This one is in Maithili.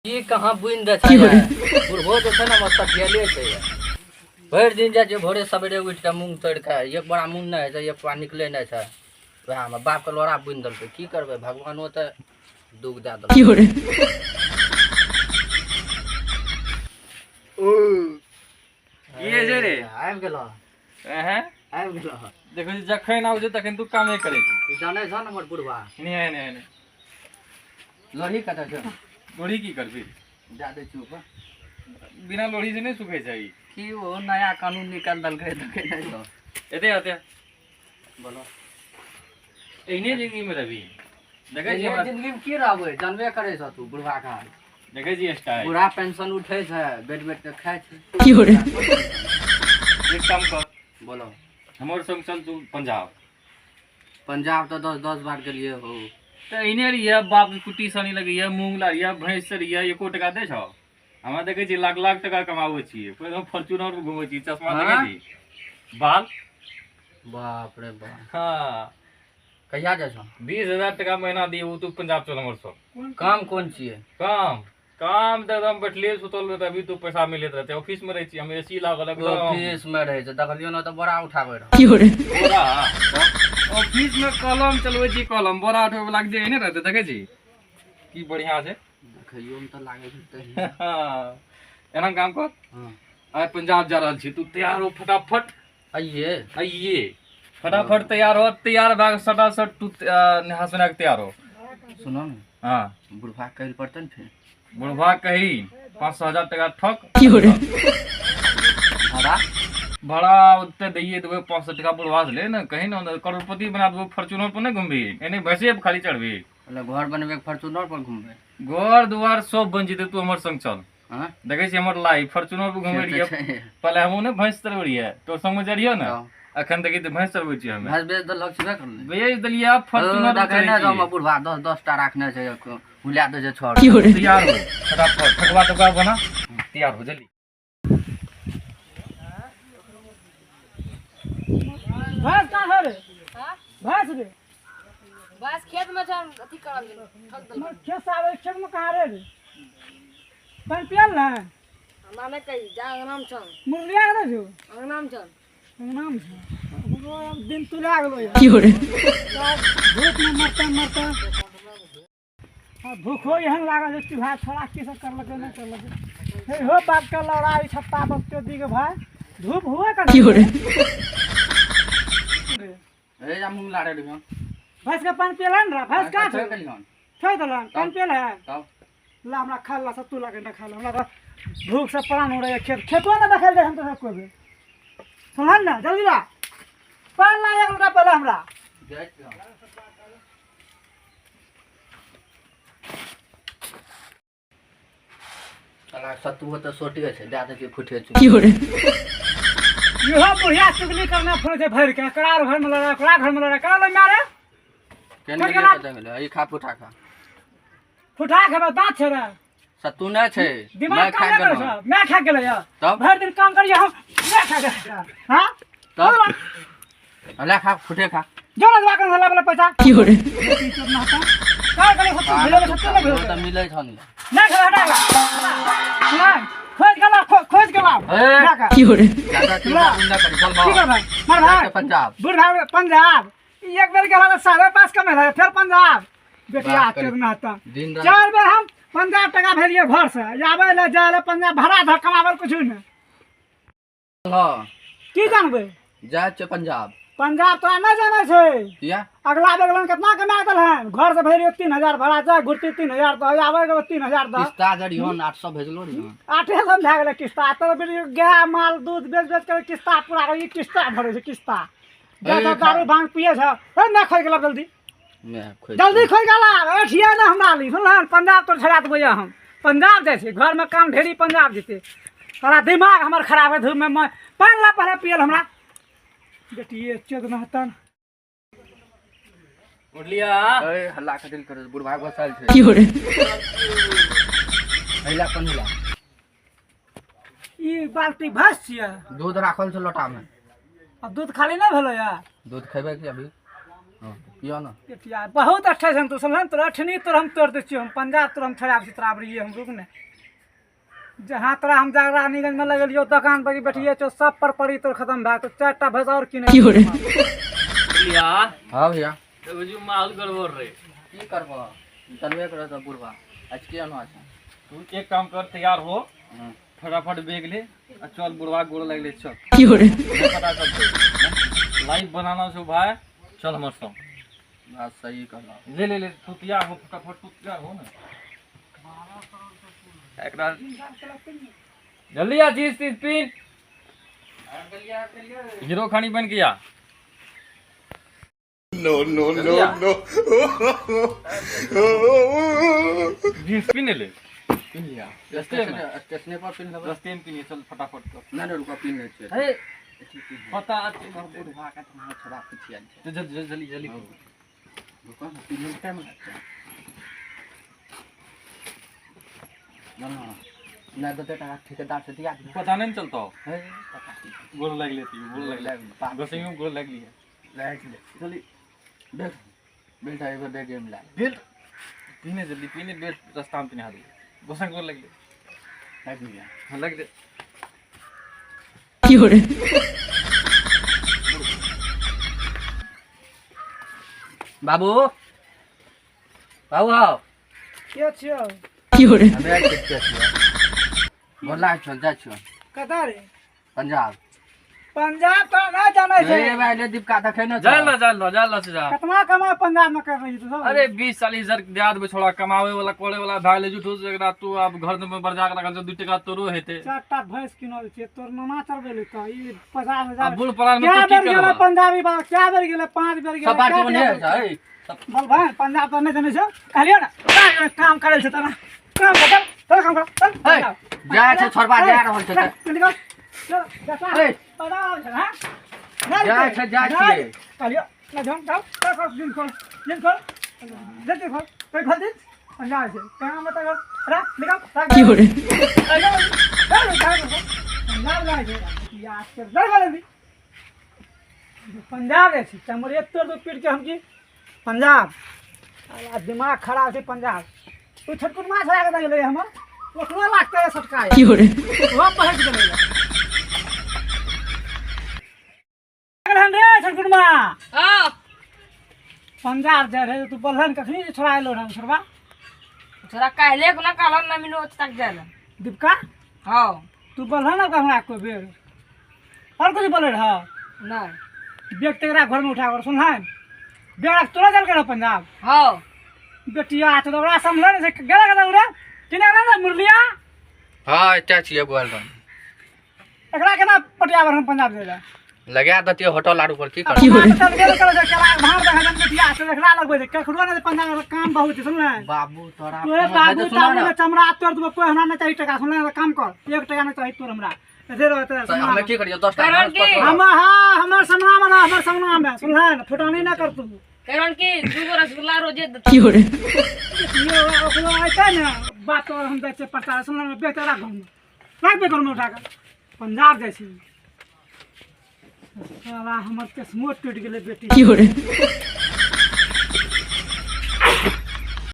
की कहाँ बुनि दै छै बुढ़बो जे छै ने हमर सठियले छै भरि दिन जाइ छै भोरे सवेरे उठि कऽ मूँग तोड़ि कऽ एक बोरा मूँग नहि होइ छै एक पौआ निकलै नहि छै वएहमे बापके लोड़ा बुनि देलकै की करबै भगवानो तऽ दुख दए देलकै। की होइ छै रे? आबि गेलह। एहें? आबि गेलह। देखै छी जखन आबै छै तखन तू कामे करै छी। तू जानै छह ने हमर बुढ़बा। नहि नहि नहि। लोढ़ी कतऽ छौ? लोढ़ी की करबी? दए दै छियौ ओकर। बिना लोढ़ी से नहि सुखै छै ई। की ओ नया कानून निकालि देलकै देखै नहि छौ? एते एते। बोलो। एहने जिंदगी में रहबी। देखै छी एहने हमरा जिंदगी में की रहबै? जानबे करै छह तू बुढ़बा के हाल। देखै छी स्टाइल। बूढ़ा पेंशन उठै छै, बैठ बैठ के खाइ छै। एक काम कर। बोलो। हमर संग चल तू पंजाब। पंजाब तऽ दस दस बार गेलियै हो। तऽ एहने रहिए, बाप के कुट्टी सनी लगैए, मूंग लारिए, भैंस चरिए, एको टका दै छौ? हमरा देखै छी लाख लाख टका कमाबै छियै, फेर हम फॉर्च्यूनर पर घुमै छी, चश्मा देखै हाँ? छी बाल। बाप रे बाप। हाँ। कहिया जाइ छौ? 20,000 टका महीना दियौ, तू पंजाब चल हमर सब। काम कोन छियै? काम काम तऽ एकदम बैठले सुतल रहते, अभी तो पैसा मिलैत रहते। ऑफिस में रहै छी हम, एसी लागल एकदम। ऑफिस में रहै छै, देखलियौ ने तऽ बोरा उठाबै रहै। बोरा ऑफिस में कलम चलबै छी, कलम बोरा उठबै वाला के जे एहने रहते, देखै छी की बढ़िया छै। देखैयो मे तऽ लागै छै तहिना। हाँ। एना काम कर। हाँ। आइ पंजाब जा रहल छी, तू तैयार हो फटाफट। आइए? आइए फटाफट तैयार हो, तैयार भए कऽ सटासट तू नहा सुना के तैयार हो। सुनो ने। हाँ। बुढ़बा कहै लए पड़तै ने फेर। बुढ़बा कही 500,000 टका ठक। भाड़ा? भाड़ा ओते दैये देबै, 500 टका बुढ़बा से ले ने, कही ने करोड़पति बना देबो। फॉर्च्यूनर पर नहि घुमबी, एने भैंसे पर खाली चढ़बी। मतलब घर बनबे के फॉर्च्यूनर पर घुमबै? घर दुआर सब बन जेतै, तू हमर संग चल। हाँ? देखै छी हमर लाइफ, फॉर्च्यूनर पर घुमै से तऽ रहियै छै। पहिले, हमहूँ ने भैंस चरबै रहियै, तोर संगमे जाइ रहियै ने। हँ। अखन देखी तऽ भैंस चरबै छियै हमे। भैंस बेच देलक छेबे करलै। बेच देलियै, आब फॉर्च्यूनर पर देखै चढ़ै ने छियै। हमर बुढ़बा दस दस टा राखने छै, हुला दै छै छड़। तैयार हो फटाफट, ठकुआ टकुआ बना, तैयार हो जल्दी। भैंस कहाँ है रे? भैंस रे? बस खेत में छै, अथी करल गेल, ठक देलक। मगर खेत से आबै खेत में कहाँ रे? रे पानि पियल ने? हमरा नहि कही जा, अंगना मे छौ। मुरलिया के छौ? अंगना मे छौ। नाम छौ हमरो। आब दिन तुला गेलो यार धूप में मरते मरते, आ भूखो एहन लागल छै कि भाय छोड़ा की सब करलकै नहि करलकै। हे हो बाप के लड़ाई छप्पा बकते दी के भाय धूप हुए का ए जा मूंग लाड़े रहियन। भैंस के पानि पियलन रे? भैंस कहाँ छौ? कलियन। छोड़ि देलन? पानि पियल है? तब। ला हमरा खा ला, सत्तू ला कनिटा खा ला। हमरा तऽ भूख से प्राण उड़ैया। खेत खेतो नहि देखल जाइ हम तऽ कोइ बेर। सुनल ने? जल्दी ला पानि ला, एक लोटा पहिले हमरा। जाइ छियौ। साला सत्तुओ तऽ सोटे छै, दए दै छियै फुटे छै। इहो बुढ़िया चुगली करना फोन छै भरि के, करा घर में लड़ा, करा घर में लड़ा, करा लग मारे। केने गेलियै कतऽ गेलै? ई खा, फुटा खा। फुटा खेबै? दाँत छै रे? सत्तू नहि छै। दिमाग मैं काम खा नहि करै गेलहुँ। छै? मैं खा गेलै यऽ। तब? भरि दिन काम करियै हम, मैं खा गेलै हाँ? तब ले खा, फुटे खा। जो लगवा कर हला वाला पैसा की हो रे का करे? सत्तू भेलै, सत्तू नहि ओ भेलै। तऽ मिलै छौ ने। नहि खेबै, हटा ला। नहि खोज गेला, खोज गेला। ए! ज्यादा चिंता नहि करी, चल। की करबै मर भाई? पंजाब। बूढ़ भाई पंजाब ई एक बेर गेला तऽ 5.5 कमेला, फेर पंजाब बेटिया। बात करी। चोदना तऽ दिन रात चारि बेर हम पंजाब टका भेलियै घर से, आबै लए जाय लए पंजाब भाड़ा धऽ कमाबै लए कुछ नहि। हँ। की जानबै? जाइ छियै पंजाब। पंजाब तोरा नहि जानै छै। किया? अगला बेर केतना कमा देलहन? घर से भेलियै 3000 भाड़ा, जाय घुरती 3000 दह, आबै गेलो 3000 दह। किस्ता जरिहन 800 भेजलो रहिहन। 800 भए गेलै किस्ता। तब गाय माल दूध बेच बेच के किस्ता पूरा करी, किस्ता भरै छै किस्ता। जा ए, जा दारू भांग पिए छ। ए नहि खोइ गेला, जल्दी। नहि खोज। जल्दी खोइ गेला एठिया ने हमरा ली। सुनलहन? पंजाब तोर छड़ा देबै। हम पंजाब जाइ छी, घरमे काम ढेरी, पंजाब जेतै। तोरा दिमाग हमर खराब है। धूपमे पानि ला पहिले पियल हमरा बेटिए चोद नहतन। उठलिया? ए हल्ला कथी करे? बुढ़बा घोसल छै। अइला पनिला। ई बाल्टी भैंस छियै? दूध राखल छै लोटामे। आ दूध खाली नहि भेलै या? दूध खेबै कि अभी? हां पियो ना बेटिया बहुत अच्छा छै तू समझ तोरा अठनी तोर हम तोड़ दै छियौ हम पंजाब तोर हम छोड़ाबै छी तोरा आबरिये हम रुक ने जहाँ तोरा हम जा रानीगंज में लगलियो दुकान पर बैठिए छौ सब पर पड़ी तोर खत्म भए तो 4टा भैंस और किने भैया। हां भैया देखो जी माहौल गड़बड़ रे। की करबो चलबे करे त बुढ़वा आज के आनो अच्छा। तू एक काम कर तैयार हो फटाफट बैग ले आ चल बुढ़वा गोड़ लगले चल। पता चलते लाइफ बनाना छौ भाई चल हमर संग। बात सही कहला। ले ले ले तू तैयार हो फटाफट तू तैयार हो ना एकरा जल्दी आ चीज तीज पीन हीरो खानी बन गया। No, no, no, no. Jeans पीन ले पीन लिया स्टेशन पर पीन लेबै रस्ते में पीन चल फटाफट कर। ना ना रुका पीन ले छै। अरे पता बुढ़वा के तुम्हारा छोड़ा पिछिया छै। जल्दी जल्दी जल्दी रुका ना पीन में टाइम लगता ना ना ना दे टाका ठेकेदार से दिया पता नहीं चलता है पता गोड़ लग लेती गोड़ लग ले गोसिंग में गोड़ लग लिया लाइट ले जल्दी देख बेल्ट आइबो दे गेम ला बेल्ट पीने जल्दी पीने बेल्ट रास्ता में पीने हाथ गोसिंग गोड़ लग ले लग लिया हां लग ले। बाबू बाबू आओ के छियौ हमे के छियै बोला चल जा छियो कतऽ रे पंजाब। पंजाब तो ना जानै छै। ए भाई ले दीपका देखै न जाल ना जाल ना जाल ना से जा कतना कमाई पंजाब में कर रही तू सब। अरे 20-40 हजार दिया देबे छोड़ा कमावे वाला करे वाला भाई ले जुठो से एकरा तू अब घर में बरजा के रखल 2 टका तोरो हेते। 4टा भैंस किनल छै तोर मामा चलबे ले त ई 50,000 अब बुढ़ परान में क्या तू की बेर गेलै करबा पंजाबी बाबा क्या बेर गेलै 5 बेर गेलै सब बात में नहीं है बोल भाई पंजाब तो नहीं जानै छौ कहलियो ना काम करै छै तना काम कर चल काम कर चल जा छै छोड़बा जा रहल छै निकल चल जा ए पड़ा छै हां जा छै जा छियै कहलियो ना जाऊ जाऊ चल चल दिन खोल दिन खोल जल्दी खोल कोई खोल दे पंजाब से काम मत कर रा निकल की हो रे पंजाब जाय छै यार कर डर गेल भी पंजाब रे छी चमरे तोड़ दो पीट के हम की पंजाब आ दिमाग खराब छै पंजाब ओ छोटकुन माछ लगा के गेलै हमर ओकरो लागतै सटका की हो रे ओ पहुंच गेलै रे छोटकुन मा। हां पंजाब जा रहे तू बोलहन कखनी छोड़ा एलो रहन छोड़बा छोड़ा काहिले को ना कहलन ना मिलो तक जाल दीपका। हां तू बोलहन ना हमरा कोई बेर और कुछ बोले रह ना बैग तेरा घर में उठा कर सुनहन बैग तोरा चल के पंजाब। हां बेटिया तो ओकरा समझल नहीं गेला गेला उड़ा किने ना मुरलिया। हां एटा छियै बोल रहल एकरा केना पटिया हम पंजाब जाइला लगा दतियो होटल आरू पर की कर चल गेल कर चला भाड़ देखा जन बेटिया से एकरा लगबै छै ककरो ने पंजाब में काम बहुत छै सुनले बाबू तोरा तोरे बाबू ताबू ने चमड़ा तोड़ देबो कोई हमरा नहीं चाही टका सुनले काम कर 1 टका नहीं चाही तोर हमरा ऐसे रहते हमे की करियो 10 टाका हम हां हमर समना में हमर समना में सुनले फुटानी ना कर तू कारण कि 2 गो रसगुल्ला रोजे की हो रे ये ओकरो आइते ने बात तो हम जाइ छै पता सुनले बेचारा घर में राखबे घर में उठा के पंजाब जाइ छी साला हमर चश्मो टूटि गेलै बेटी। की हो रे।